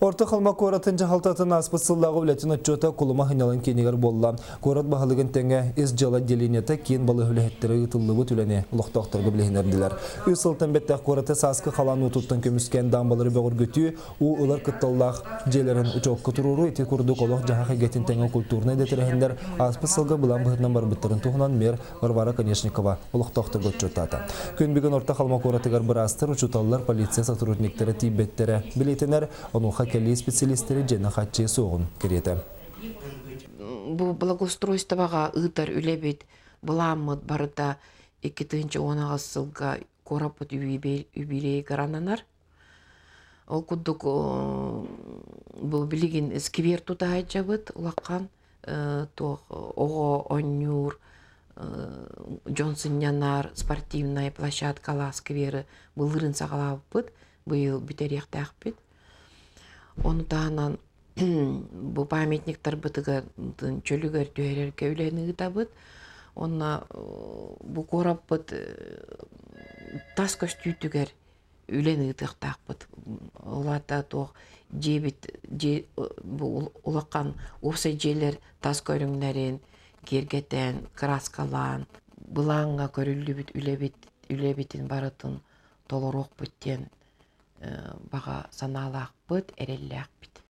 Орто Халыма куоратын дьаһалтатын ааспыт сыллааҕы үлэтин отчуота Кулума сынньалаҥ киинигэр буолла. Куорат баһылыгын тэҥэ ис дьыала отделениета киин балыыһа үлэһиттэрэ ыытыллыбыт үлэни олохтоохторго билиһиннэрдилэр. Үс сылтан бэттэх куораты сааскы халаан уутуттан көмүскээн даамбалары бөҕөргөтүү, уу ылар кытталлаах дьиэлэрин учуокка туруоруу ити курдук олох-дьаһах эйгэтин тэҥэ культурнай да тэрээһиннэр ааспыт сылга былаан быһыытынан барбыттарын туһунан мэр Варвара Конечникова олохтоохторго отчуоттаата. Күн бүгүн Орто Халыма куоратыгар быраастар, учууталлар, полиция сотрудниктара тиийбэттэрэ бэлиэтэнэр, онуоха кэлии специалистэри дьиэни хааччыйа суоҕун кэриэтэ. Бу благоустройствоҕа ыытар үлэбит, былааммыт барыта 2018 сылга куораппыт юбилейыгар ананар. Ол курдук бу билигин сквер тутаһайдьабыт улахан туох оҕо оонньуур, дьон сынньанар спортивнай площадкалаах скверы былырыын саҕалаабыппыт, быйыл бүтэриэхтээхпит. Ону таһынан бу памятниктарбытыгар чөлүгэр түһэрэргэ үлэни ыытабыт. Уонна бу куораппыт тас көстүүтүгэр үлэни ыытыахтаахпыт. Ол аата туох дьиэбит дьиэ бу улахан уопсай дьиэлэр тас көрүҥнэрин киэргэтэн, кырааскалаан, былааҥҥа көрүллүбүт үлэбит үлэбитин барытын толоруохпут диэн баҕа санаалаахпыт, эрэллээхпит.